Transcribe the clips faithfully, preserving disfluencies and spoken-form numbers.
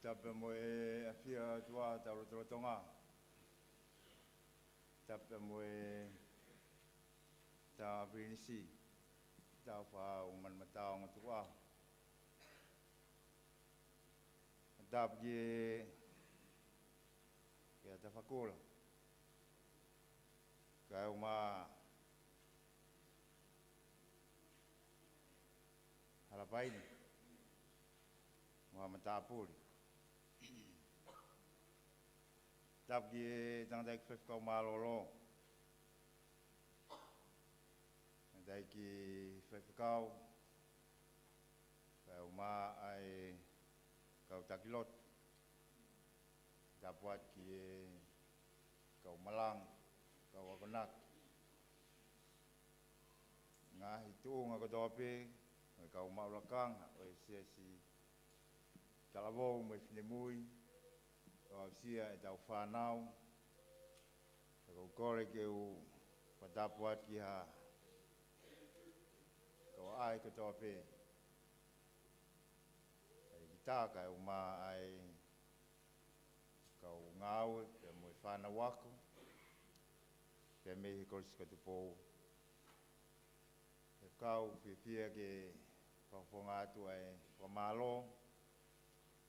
Tapu mo e ʻafio ʻa e ʻOtua ʻi hotau lotolotonga. Tapu mo e Tama Pilinisi, Taufaʻāhau Manumataongo Tukuʻaho. Tapu ki he, ki he Tafakura. Kae ʻumaʻā Halapaini mo Matāpule. Tapu ki he tangataʻeiki faifekau mālōlō, tangataʻeiki faifekau, kae ʻumaʻā e kau taki lotu. Tapu atu ki he kau malanga, kau akonaki, ngaahi tuʻunga kotoa pē, mo e kau maʻu lakanga ʻo e siasi talavou mo e finemui, ʻo aʻusia ʻetau fānau. Pea ʻoku ou kole ke u fakatapu atu ki he kau ʻaʻahi kotoa pē, ʻa e kita kae ʻumaʻā e kau ngāue, pea mo e fānau ako, pea mei he Kolisi ko Tupou. He ʻoku ou fiefia ke fakafofonga atu ʻa e fakamālō,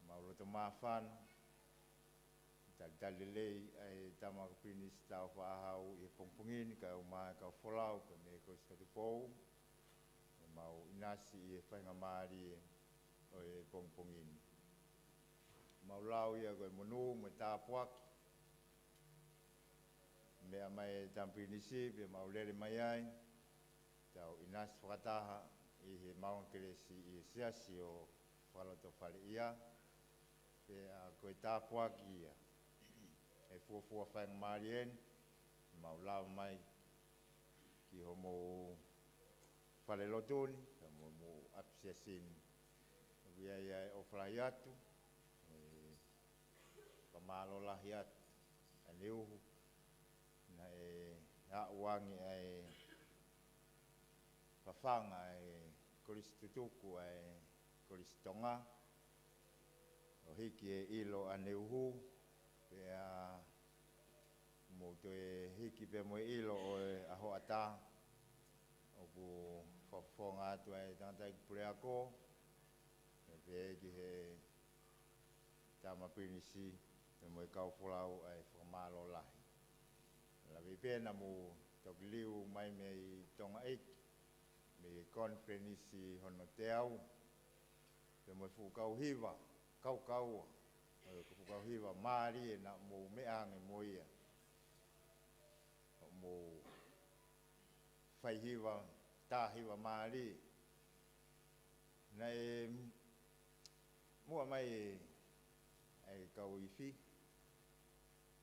mau loto māfana, talitali lelei ʻa e Tama ko Pilinisi Taufaʻāhau ʻi he pongipongi ni, kae ʻumaʻā e kau folau, pea mei he Kolisi ko Tupou, ʻe mau ʻinasi ʻi he faingamālie ʻo e pongipongi ni. Mau lau ia ko e monū mo e tāpuaki, meʻa mai e Tama Pilinisi, pea mau lele mai ai, tau ʻinasi fakataha ʻi he maʻu kelesi ʻi he siasi ʻo Fakalotofaleʻia. Pea ko e tāpuaki ia ʻe fuofua faingamālie ni, mau lava mai ki homou falelotu ni, pea mo homou ʻapisiasi ni. ʻOku ʻi ai ʻa e ʻofa lahi atu, ʻe fakamālō lahi atu, ʻaneuhu naʻe aʻu ange ʻa e fafanga ʻa e Kolisi Tutuku ʻa e Kolisi Tonga, ʻo hiki e ʻilo ʻaneuhu, pea mou toe hiki pē mo e ʻilo ʻo e ʻaho ʻatā, ʻoku fakafofonga atu ʻa e tangataʻeiki puleako, pea pehē ki he Tama Pilinisi, pea mo e kau folau ʻa e fakamālō lahi. Lave pē naʻa mou toki liliu mai mei Tonga ʻEiki, mei he konifelenisi hono teau, pea mo e fuʻu kau hiva, kaukaua, mo e fuʻu kau hiva mālie naʻa mou meʻa ange mo ia. Mou fai hiva, tā hiva mālie. Naʻe muʻa mai ʻa e kau ifi,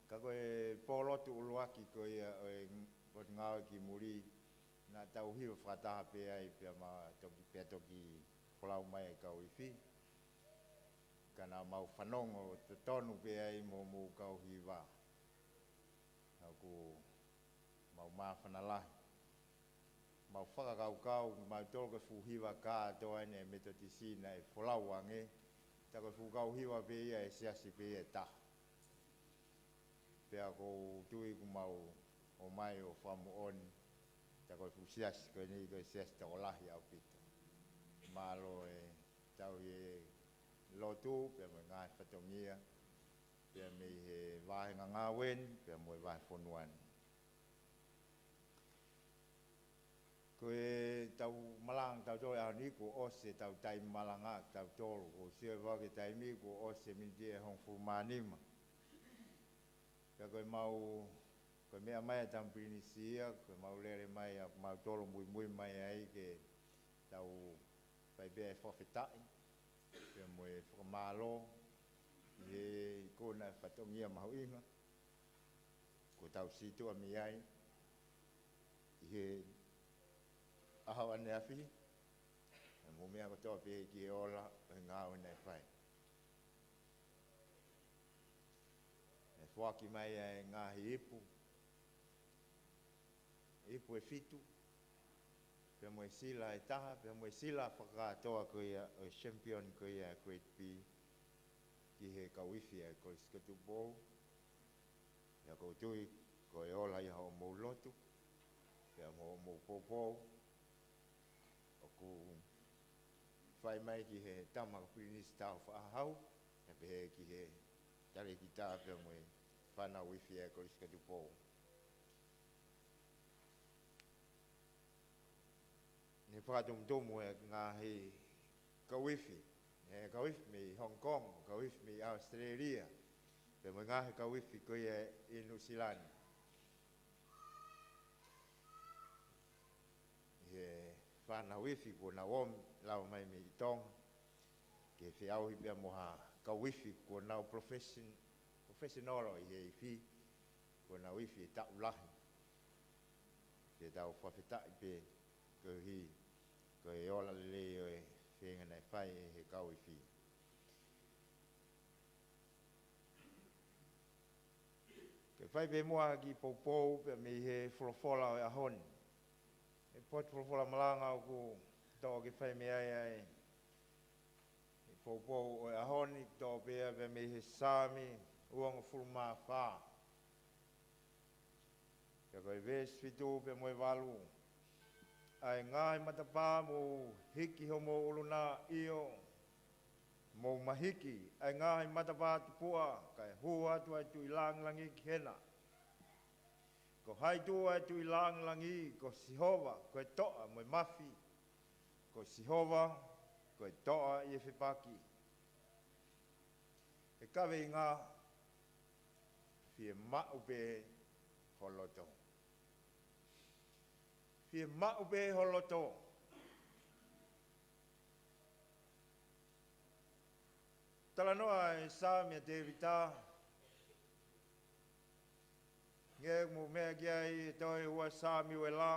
ka ko e pōlotu ʻuluaki ko ia ʻo e potungāue ki muli, naʻa tau hiva fakataha pē ai pea ma toki, pea toki folau mai e kau ifi. Ka naʻa mau fanongo totonu pē ai mo homou kau hiva. ʻOku mau māfana lahi. Mau fakakaukau, mau tolo ko e fuʻu hiva kātoa ʻeni ʻa e Metotisi naʻe folau ange, tā ko e fuʻu kau hiva pē ia ʻa e siasi pē ia ʻe taha. Pea ʻoku ou tui kuo mau ō mai ʻo fakamoʻoni, tā ko e fuʻu siasi ko eni ko e siasi tokolahi ʻaupito. Mālō e tauhi e lotu, pea mo e ngaahi fatongia, pea mei he vahenga ngāue ni, pea mo e vahefonua ni. Ko ʻetau malanga ʻatautolu he ʻaho ni kuo ʻosi ʻetau taimi malanga ʻatautolu, ʻoku ou sio he vaka taimi kuo ʻosi e miniti ʻe hongofulu mā nima. Pea ko e mau, ko e meʻa mai ʻa e Tama Pilinisi ia, ko e mau lele mai ʻa mautolu muimui mai ai ke tau fai pē ʻa e fakafetaʻi, pea mo e fakamālō, ʻi he ikuna ʻa e fatongia mahuʻinga kuo tau situʻa mei ai ʻi he ʻaho ʻaneafi, pea mo e meʻa kotoa pē ki he ola ʻo e ngāue naʻe fai. ʻE foaki mai ʻa e ngaahi ipu, ipu ʻe fitu, pea mo e sila ʻe taha, pea mo e sila fakakātoa ko ia ʻo e champion ko ia ʻa e Grade B. ki he kau ifi ʻa e Kolisi ko Tupou. Pea ʻoku ou tui ko e ola ia hoʻomou lotu pea mo hoʻomou poupou ʻoku fai mai ki he tama ko Pilinisi Tāufaʻāhau, pea pehē ki he talēkita pea mo e fānau ifi ʻa e Kolisi ko Tupou. Ne fakatumutumu e ngaahi kau ifi, e kau ifi mei Hong Kong, kau ifi mei ʻAositelēlia, pea mo e ngaahi kau ifi ko ia ʻi Nuʻusila ni. ʻI he fānau ifi kuo nau ō, lava mai mei Tonga, ke feʻauhi pea mo ha kau ifi kuo nau profession-, professional ʻi he ifi, kuo nau ifi e taʻu lahi. Pea tau fakafetaʻi pē koeʻuhi ko e ola lelei ʻo e feinga naʻe fai ʻe he kau ifi. Ke fai pē muʻa ha kiʻi poupou pea mei he folofola ʻo e ʻaho ni. ʻI he potu folofola malanga ʻoku toʻo ke fai mei ai ʻa e kiʻi poupou ʻo e ʻaho ni, toʻo pē ia pea mei he Saame uongofulu mā fā. Pea ko e veesi fitu pea mo e valu. ʻA e ngaahi matapā mou hiki homou ʻulu na, ʻio, mou mahiki ʻa e ngaahi matapā tupuʻa, kae hū atu ʻa e Tuʻi Langilangi ki hena. Ko hai tuʻu ʻa e Tuʻi Langilangi? Ko Sihova, ko e Toʻa mo e Mafi. Ko Sihova, ko e Toʻa ʻi he fepaki. He kaveinga, fiemaʻu pē ho loto. Fiemaʻu pē ho loto. Talanoa e Saame ʻa Tēvita, ʻoku mou meʻa ki ai he tohi ua Samiuela.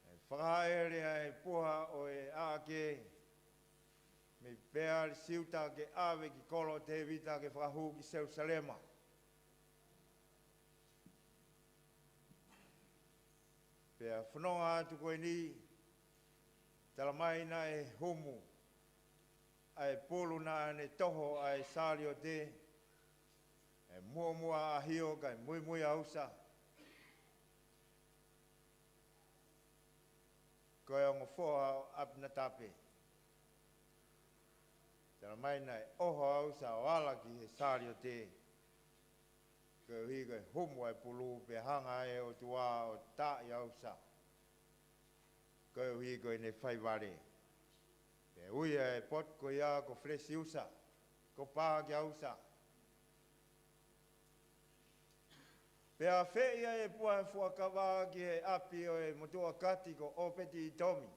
ʻE fakahaʻele ʻa e puha ʻo e ʻaʻake mei Peali-siuta ke ʻave ki kolo ʻo Tēvita ke fakahū ki Selusalema. Pea fononga atu ko eni, tala mai naʻe humu ʻa e pulu naʻa ne toho ʻa e saliote, ʻa e muʻomuʻa ʻa ʻAhio kae muimui ʻa ʻUsa, ko e ongo foha ʻo ʻApinatape. Tala mai naʻe ʻoho ʻa ʻUsa ʻo ala ki he saliote, koeʻuhi ko e humu ʻa e pulu, pea hanga ʻe he ʻOtua ʻo taaʻi ʻa ʻUsa koeʻuhi ko ʻene fai vale. Pea ui ʻa e potu ko ia ko Felesi-ʻUsa, ko pā kia ʻUsa. Pea afeʻi ʻa e puha fuakava ki he ʻapi ʻo e motuʻa kati ko ʻOpeti-ʻItomi.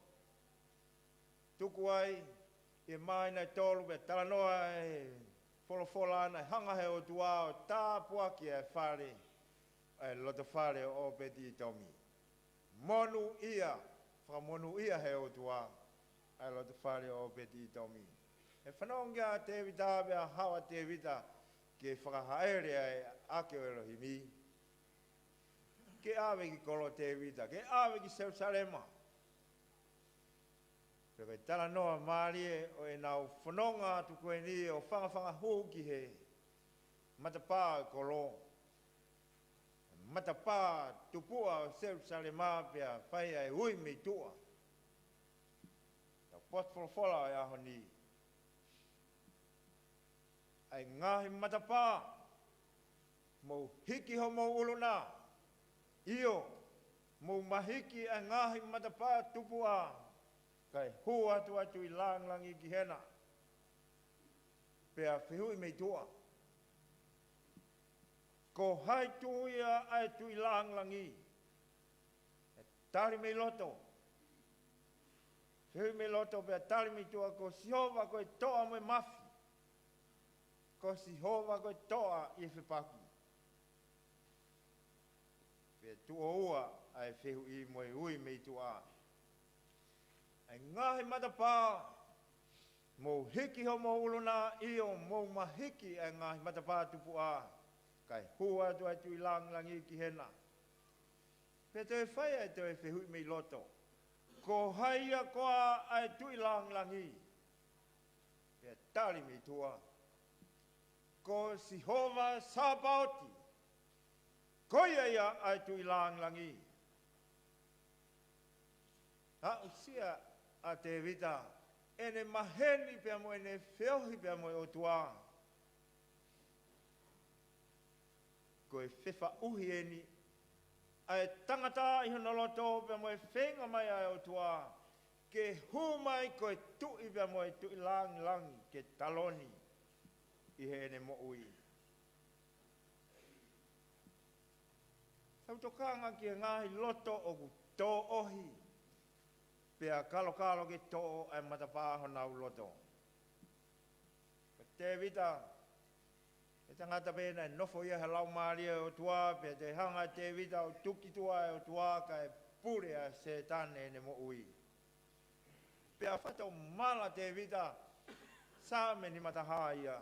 Tuku ai ʻi he māhina ʻe tolu, pea talanoa e folofola naʻe hanga ʻe he ʻOtua ʻo tāpuakiʻi ʻa e fale ʻa e loto fale ʻo ʻOpeti-ʻItomi. Monūʻia, fakamonūʻia ʻe he ʻOtua ʻa e loto fale ʻo ʻOpeti-ʻItomi. ʻE fanongo kia Tēvita pea haʻu ʻa Tēvita ke fakahaʻele ʻa e ʻaʻake ʻo ʻElohimi, ke ʻave ki kolo ʻo Tēvita, ke ʻave ki Selusalema. Pea ko e talanoa mālie ʻo ʻenau fononga atu ko eni ʻo fangafanga hū ki he matapā ʻo e kolo, matapā tupuʻa ʻo Selusalema, pea fai ʻa e ui mei tuʻa. Tau potu folofola ʻo e ʻaho ni. ʻA e ngaahi matapā, mou hiki homou ʻulu na. ʻIo, mou mahiki ʻa e ngaahi matapā tupuʻa, kae hū atu ʻa e Tuʻi Langilangi ki hena. Pea fehuʻi mei tuʻa, ko hai tuʻu ia ʻa e Tuʻi Langilangi? ʻE tali mei loto. Fehuʻi mei loto pea tali mei tuʻa, ko Sihova, ko e Toʻa mo e Mafi. Ko Sihova, ko e Toʻa ʻi he fepaki. Pea tuʻo ua ʻa e fehuʻi mo e ui mei tuʻa. ʻA e ngaahi matapā, mou hiki homou ʻulu na, ʻio, mou mahiki ʻa e ngaahi matapā tupuʻa, kae hū atu ʻa e Tuʻi Langilangi ki hena. Pea toe fai ʻa e toe fehuʻi mei loto, ko hai ia koā ʻa e Tuʻi Langilangi? Pea ʻe tali mei tuʻa. Ko Sihova Sapaoti, ko ia ia ʻa e Tuʻi langilangi. Aʻusia ʻa Tēvita ʻene maheni pea mo ʻene feohi pea mo e ʻOtua. Ko e fefaʻuhi eni ʻa e tangata ʻi hono loto pea mo e feinga mai ʻa e ʻOtua ke hū mai ko e Tuʻi pea mo e Tuʻi langilangi ke taloni ʻi heʻene moʻui. Tau tokanga ki he ngaahi loto ʻoku tōʻohi pea kalokalo ke toʻo ʻa e matapā honau loto. Ko Tēvita, ʻe tangata pē naʻe nofo ia he Laumālie ʻo e ʻOtua, pea toe hanga ʻe Tēvita ʻo tuki tuʻa e ʻOtua kae pule ʻa Sētane ʻene moʻui. Pea fato mala Tēvita, Saame nimataha ia.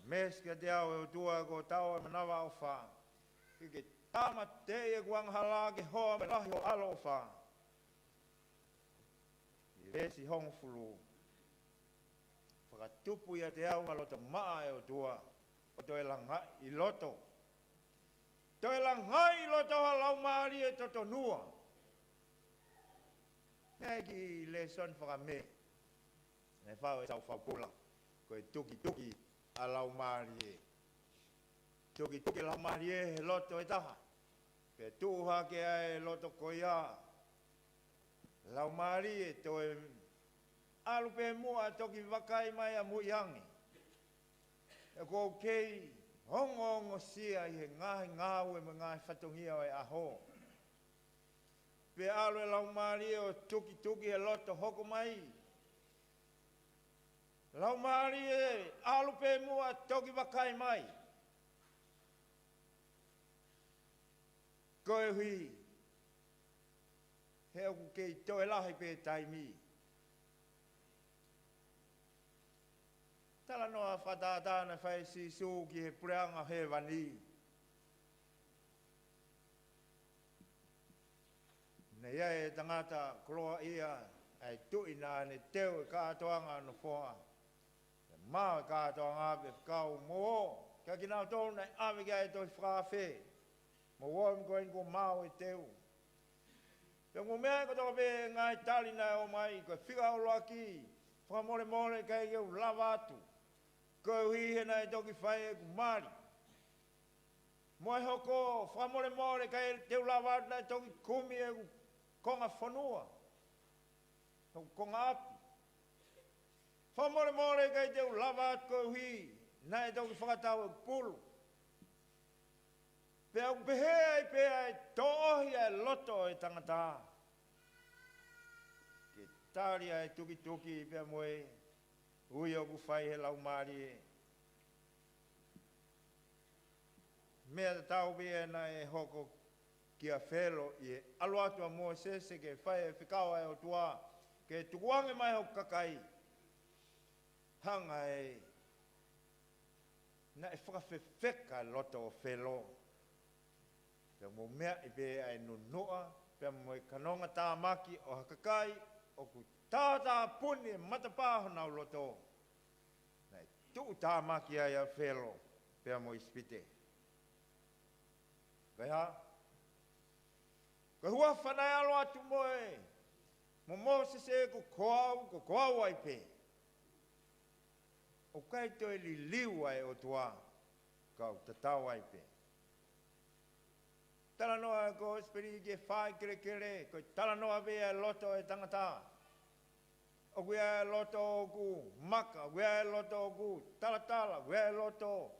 Meesi kiate au ʻe ʻOtua ko e tau ʻa e manavaʻofa, ke ke tāmateʻi ʻeku angahala ke hoa mo e lahi hoʻo ʻaloʻofa. ʻI he veesi hongofulu, fakatupu ʻiate au ha loto maʻa ʻe ʻOtua, ʻo toe langaʻi loto. Toe langaʻi loto ha laumālie totonua. Naʻe ʻi ai e kiʻi lēsoni fakamē naʻe fai ʻe Saʻu Fakapula, ko e tukituki ʻa e laumālie. Tukituki e laumālie he loto ʻe taha, pea tuʻu hake ʻa e loto ko ia. Laumālie, toe ʻalu pē muʻa, toki vakai mai ʻamui ange. ʻOku ou kei ongoongosia ʻi he ngaahi ngāue mo e ngaahi fatongia ʻo e ʻaho. Pea ʻalu e laumālie ʻo tukituki he loto hoko mai. Laumālie, ʻalu pē muʻa, toki vakai mai. Koeʻuhi he ʻoku kei toe lahi pē taimi. Talanoa fakatātā naʻe fai ʻe Sīsū ki he puleʻanga hēvani. Naʻe ʻi ai e tangata koloaʻia, ʻa e tuʻi naʻa ne teu e kātoanga ʻo e nofoa. Pea maʻu e kātoanga pea fekau, mou ō, ka kinautolu naʻe ʻave ki ai e tohi fakaafe, mou ō, ko eni kuo maʻu e teu. Pea mou meaʻi kotoa pē e ngaahi tali naʻe ʻomai, ko e fika ʻuluaki, fakamolemole ʻikai ke u lava atu, koeʻuhi he naʻe toki fai ʻeku mali. Mo e hoko, fakamolemole ʻikai te u lava atu, naʻe toki kumi ʻeku konga fonua, ʻeku konga ʻapi. Fakamolemole ʻikai te u lava atu koeʻuhi naʻe toki fakatau ʻeku pulu. Pea ʻoku pehē ai pē ʻa e tōʻohi ʻa e loto ʻo e tangata ke tali ʻa e tukituki pea mo e ui ʻoku fai he laumālie. Meʻa tatau pē ia naʻe hoko kia Felo ʻi he ʻalu atu ʻa Mōsese ke fai e fekau ʻa e ʻOtua ke tukuange mai hoku kakai. Hanga ʻe, naʻe fakafefeka e loto ʻo Felo. Pea mou meaʻi pē ʻa e nunuʻa pea mo e kanonga tāmaki ʻo ha kakai ʻoku tātāpuni e matapā honau loto. Naʻe tuʻutāmaki ai ʻa Felo pea mo ʻIsipite. Ko e hā? Ko e huafa naʻe ʻalu atu mo e, mo Mōsese, ko ko au, ko ko au ai pē. ʻOku ʻikai toe liliu ʻa e ʻOtua, kau tatau ai pē. Talanoa e Kōsipeli ki he fai kelekele, ko e talanoa pē ʻa e loto ʻo e tangata. ʻOku ʻi ai e loto ʻoku maka, ʻoku ʻi ai e loto ʻoku talatala, ʻoku ʻi ai e loto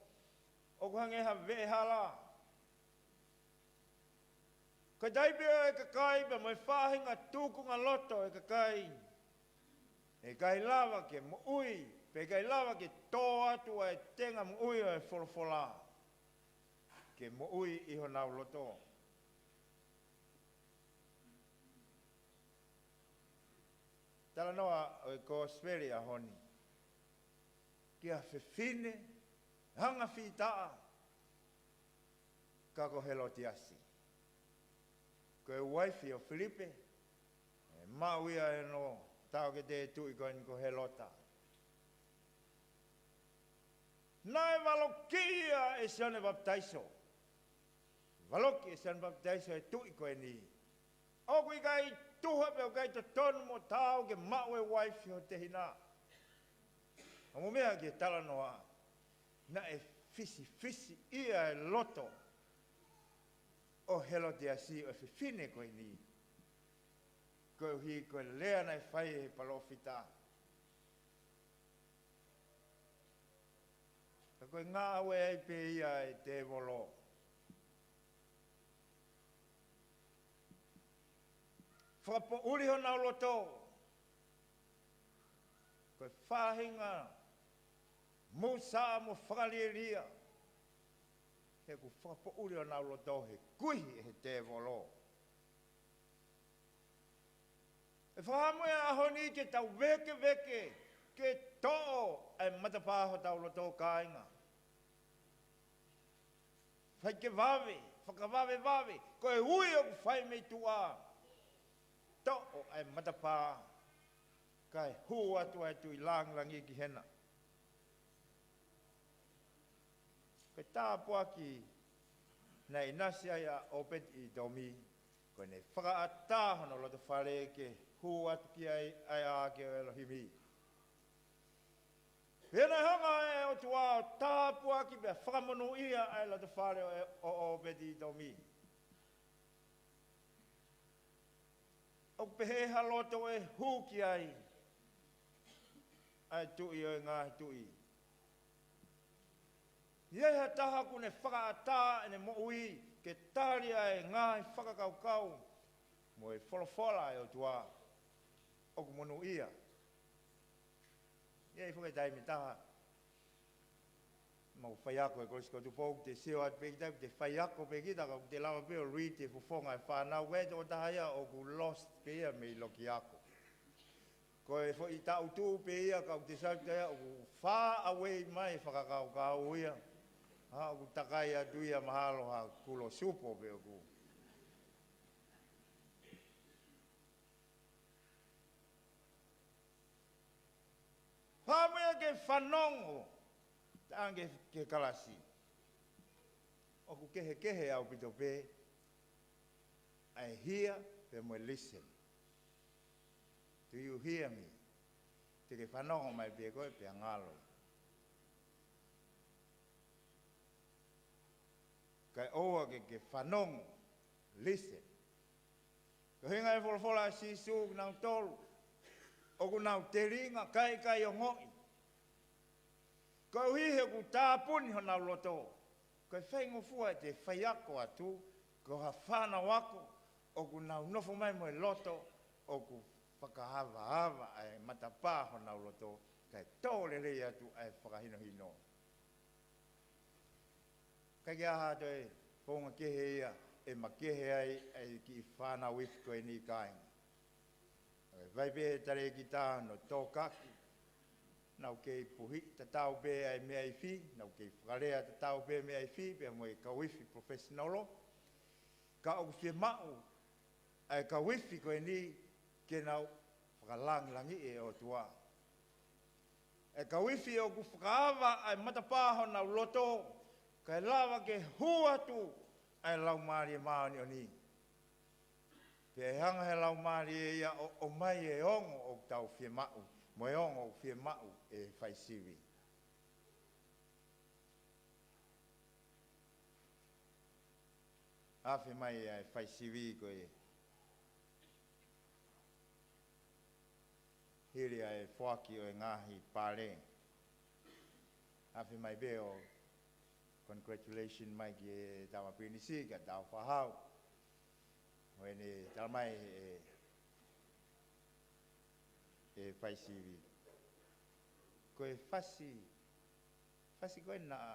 ʻoku hangē ha veʻehala. Ko e taipe ʻo e kakai pea mo e faʻahinga tūkunga loto ʻo e kakai, ʻe ʻikai lava ke moʻui, pea ʻikai lava ke tō atu ʻa e tenga moʻui ʻo e folofola ke moʻui ʻi honau loto. Talanoa ʻo e Kōsipeli ʻaho ni ki ha fefine anga fītaʻa, ka ko Helotiasi. Ko e uaifi ʻo Filipe, ʻe maʻu ia ʻe hono taʻokete tuʻi ko eni ko Helota. Naʻe valokiʻi ia ʻe Sione Papitaiso. Valokiʻi ʻe Sione Papitaiso e tuʻi ko eni. ʻOku ʻikai tuha pea ʻoku ʻikai totonu mo taau ke maʻu e uaifi ʻo e tehina. Ka mou meʻa ki he talanoa, naʻe fisifisiʻia e loto ʻo Helotiasi ʻo e fefine ko eni, koeʻuhi ko e lea naʻe fai ʻe he palōfita. Ka ko e ngāue ai pē ia ʻa e tēvolo. Fakapoʻuli honau loto. Ko e faʻahinga musa mo fakalielia. He ʻoku fakapoʻuli honau loto he kuihi ʻe he tēvolo. ʻE fakahamu e ʻaho ni ke tau vēkeveke, ke toʻo ʻa e matapā hotau loto, kāinga. Fai ke vave, fakavavevave, ko e ui ʻoku fai mei tuʻa. Toʻo ʻa e matapā, kae hū atu ʻa e Tuʻi Langilangi ki hena. Ko e tāpuaki naʻe ʻinasi ai ʻa ʻOpeti-ʻItomi, ko ʻene fakaʻatā hono loto fale ke hū atu ki ai ʻa e ʻAʻake ʻo ʻElohimi. Pea naʻe hanga ʻe he ʻOtua ʻo tāpuakiʻi pea fakamonūʻia ʻa e loto fale ʻo, ʻo ʻOpeti-ʻItomi. ʻOku pehē ha loto ʻe hū ki ai ʻa e Tuʻi ʻo e ngaahi tuʻi. ʻI ai ha taha ʻoku ne fakaʻatā ʻene moʻui ke tali ʻa e ngaahi fakakaukau mo e folofola ʻa e ʻOtua, ʻoku monūʻia. ʻI ai foki e taimi ʻe taha, mau faiako he Kolisi ko Tupou, ʻoku te sio atu pē kita, ʻoku te faiako pē kita, ka ʻoku te lava pē ʻo luiti e fofonga e fānau, ʻoku ʻi ai e tokotaha ia ʻoku lost pē ia mei loki ako. Ko e foʻi taʻutu pē ia, ka ʻoku te sio atu ia ʻoku far away mai e fakakaukau ia. ʻA, ʻoku takai atu ia mahalo ha kulo supo pē ʻoku. Fakamoʻoni ke fanongo, taʻange ke kalasi. ʻOku kehekehe ʻaupito pē ʻa e hear pea mo e listen. Do you hear me? Te ke fanongo mai pē koe pea ngalo. Kae ʻoua ke ke fanongo, listen. Ko e ʻuhinga e folofola ʻa Sīsū, kinautolu ʻoku nau telinga kae ʻikai ongoʻi. Koeʻuhi he ʻoku tāpuni honau loto. Ko e faingofua ʻete faiako atu, ko ha fānau ako, ʻoku nau nofo mai mo e loto ʻoku fakaavaava ʻa e matapā honau loto, kae tō lelei atu ʻa e fakahinohino. Kae kehe ha toe founga kehe ia ʻe makehe ai ʻa e kiʻi fānau ifi ko eni, kāinga. ʻE fai pē ʻe he talēkita hono tōkaki, nau kei puhi tatau pē ʻa e meʻa ifi, nau kei fakalea tatau pē meʻa ifi, pea mo e kau ifi professional. Ka ʻoku fiemaʻu ʻa e kau ifi ko eni ke nau fakalangilangiʻi e ʻOtua. ʻA e kau ifi ʻoku fakaava ʻa e matapā honau loto, kae lava ke hū atu ʻa e Laumālie Māʻoniʻoni. Pea ʻe hanga he Laumālie ia ʻo, ʻomai e ongo ʻoku tau fiemaʻu, mo e ongo ʻoku fiemaʻu ʻe he faisivi. Afe mai ʻa e faisivi ko e hili ʻa e foaki ʻo e ngaahi pale. Afe mai pē ʻo congratulation mai ki he tama pilinisi, ki he tau fahau. ʻO ʻene tala mai ʻe, ʻe faisivi. Ko e fasi, fasi ko ē naʻa,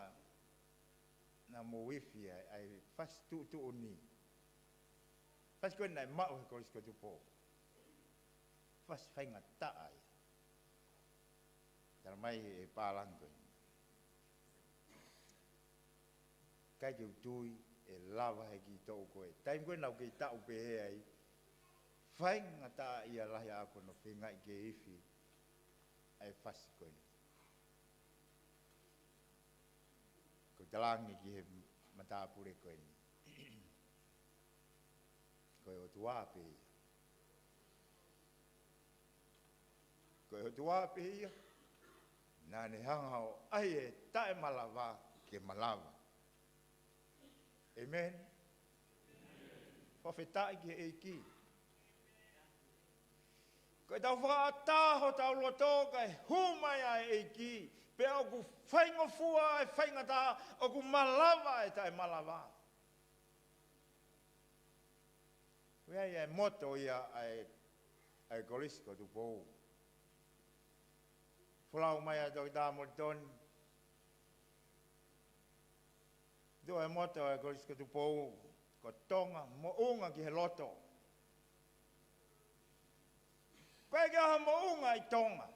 naʻa mou ifi ai, ʻa e fasi tuʻutuʻuni. Fasi ko ē naʻe maʻu he Kolisi ko Tupou. Fasi faingataʻa ia. Tala mai ʻe he pālangi ko ē. ʻIkai ke u tui ʻe lava he kiʻi toʻu ko ē. Taimi ko ē naʻa ku kei taʻu pehē ai. Faingataʻaʻia lahi ʻaʻaku hono feingaʻi ke ifi ʻa e fasi ko ē. talaange ki he matāpule ko eni. Ko e ʻOtua pē ia. Ko e ʻOtua pē ia. Naʻa ne hanga ʻo ʻai e taʻemalava ke malava. ʻĒmeni. Fakafetaʻi ki he ʻEiki. Ko ʻetau fakaʻatā hotau loto kae hū mai ʻa e ʻEiki. Pea ʻoku faingofua e faingataʻa, ʻoku malava e taʻemalava. Ko ia ia e moto ia ʻa e, ʻa e Kolisi ko Tupou. Folau mai ʻa Toketā Molitoni. Tuʻu e moto ʻa e Kolisi ko Tupou, ko Tonga, moʻunga ki he loto. ʻOku ʻikai ke ʻi ai ha moʻunga ʻi Tonga.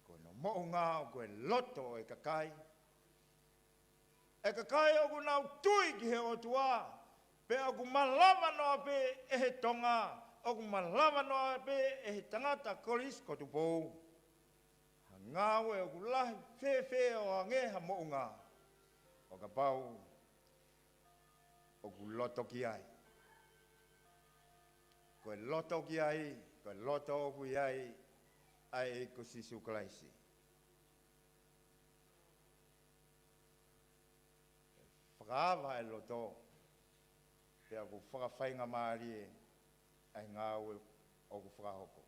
Ko hono moʻunga ʻoku ʻi he loto ʻo e kakai. ʻE kakai ʻoku nau tui ki he ʻOtua, pea ʻoku malava noa pē ʻe he Tonga, ʻoku malava noa pē ʻe he tangata Kolisi ko Tupou. Ha ngāue ʻoku lahi fēfē ʻo hangē ha moʻunga, ʻo kapau ʻoku loto ki ai. Ko e loto ki ai, ko e loto ʻoku ʻi ai ʻa e ʻEiki ko Sīsū Kalaisi. Fakaava e loto, pea ʻoku fakafaingamālie ʻa e ngāue ʻoku fakahoko.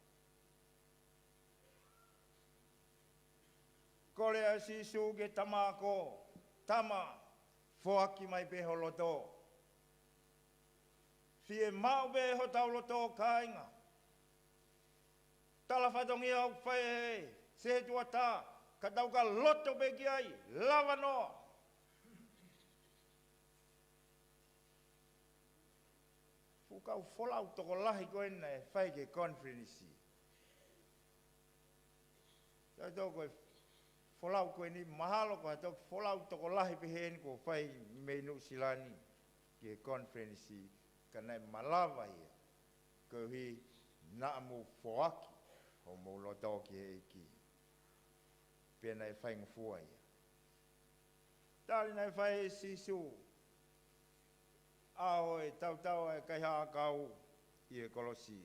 Kole ʻa Sīsū ki he Tamai ko, Tamai, foaki mai pē ho loto. Fiemaʻu pē hotau loto kāinga. Tala fatongia ʻoku fai ʻe he setuata, ka tau ka loto pē ki ai, lava noa. Fuʻu kau folau tokolahi ko ena ʻe fai ki he konifelenisi. Tautau ko e folau ko eni mahalo ko ha toki folau tokolahi pehē ni kuo fai mei Nuʻusila ni ki he konifelenisi, ka naʻe malava ia. Koeʻuhi naʻa mou foaki homou loto ki he ʻEiki. Pea naʻe faingofua ia. Tali naʻe fai ʻe Sīsū, ʻaho ʻe tautau ʻa e kaihaʻa ʻakau ʻi he kolosi.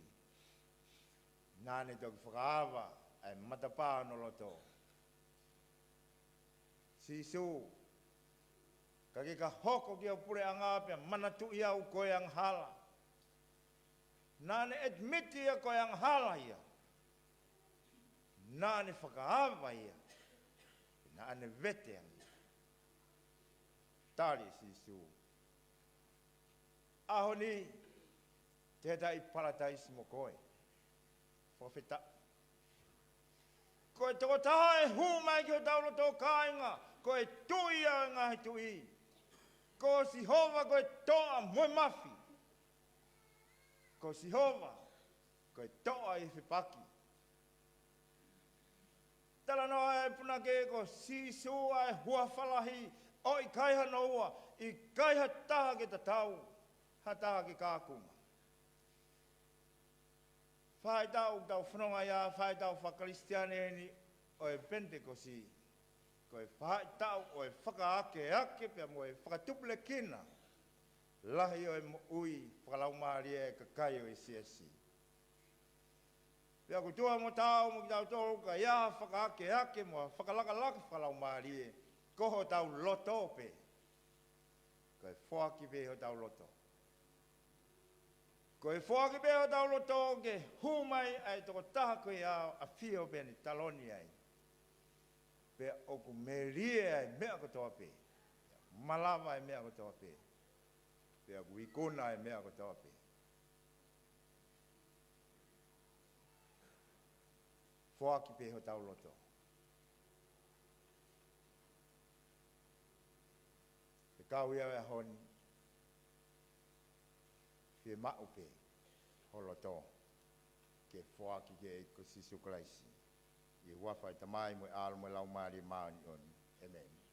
Naʻa ne toki fakaava ʻa e matapā ʻo hono loto. Sīsū, ka ke ka hoko ki ho puleʻanga pea manatuʻi au ko e angahala. Naʻa ne admit ia ko e angahala ia. Naʻa ne fakaava ia. Naʻa ne vete ange ia. Tali ʻe Sīsū, ʻaho ni te ta ʻi Palataisi mo koe. Fakafetaʻi. Ko e tokotaha ʻe hū mai ki hotau loto kāinga, ko e Tuʻi ʻo e ngaahi tuʻi. Ko Sihova ko e toʻa mo e mafi. Ko Sihova ko e toʻa ʻi he fepaki. Talanoa e punake ko Sīsū ʻa e huafa lahi, ʻo ʻikai hano ua, ʻikai ha taha ke tatau, ha taha ke kākunga. Faʻahitaʻu ʻoku tau fononga ai, faʻahitaʻu faka-Kalisitiane eni ʻo e Penitekosi. Ko e faʻahitaʻu ʻo e fakaakeake pea mo e fakatupulekina lahi ʻo e moʻui fakalaumālie ʻa e kakai ʻo e siasi. Pea ʻoku tuʻu mo taau mo kitautolu ka ʻi ai ha fakaakeake mo ha fakalakalaka fakalaumālie, ko hotau loto pē. Ko e foaki pē hotau loto. Ko e foaki pē hotau loto ke hū mai ʻa e tokotaha ko ia ʻo ʻafio pea ne taloni ai. Pea ʻoku melie ʻa e meʻa kotoa pē. Malava ʻa e meʻa kotoa pē. Pea ʻoku ikuna ʻa e meʻa kotoa pē. Foaki pē hotau loto. Ke kau ia he ʻaho ni, fiemaʻu pē ho loto ke foaki ki he ʻEiki ko Sīsū Kalaisi. ʻI he huafa ʻo e Tamai mo e ʻAlo mo e Laumālie Māʻoniʻoni. ʻĒmeni.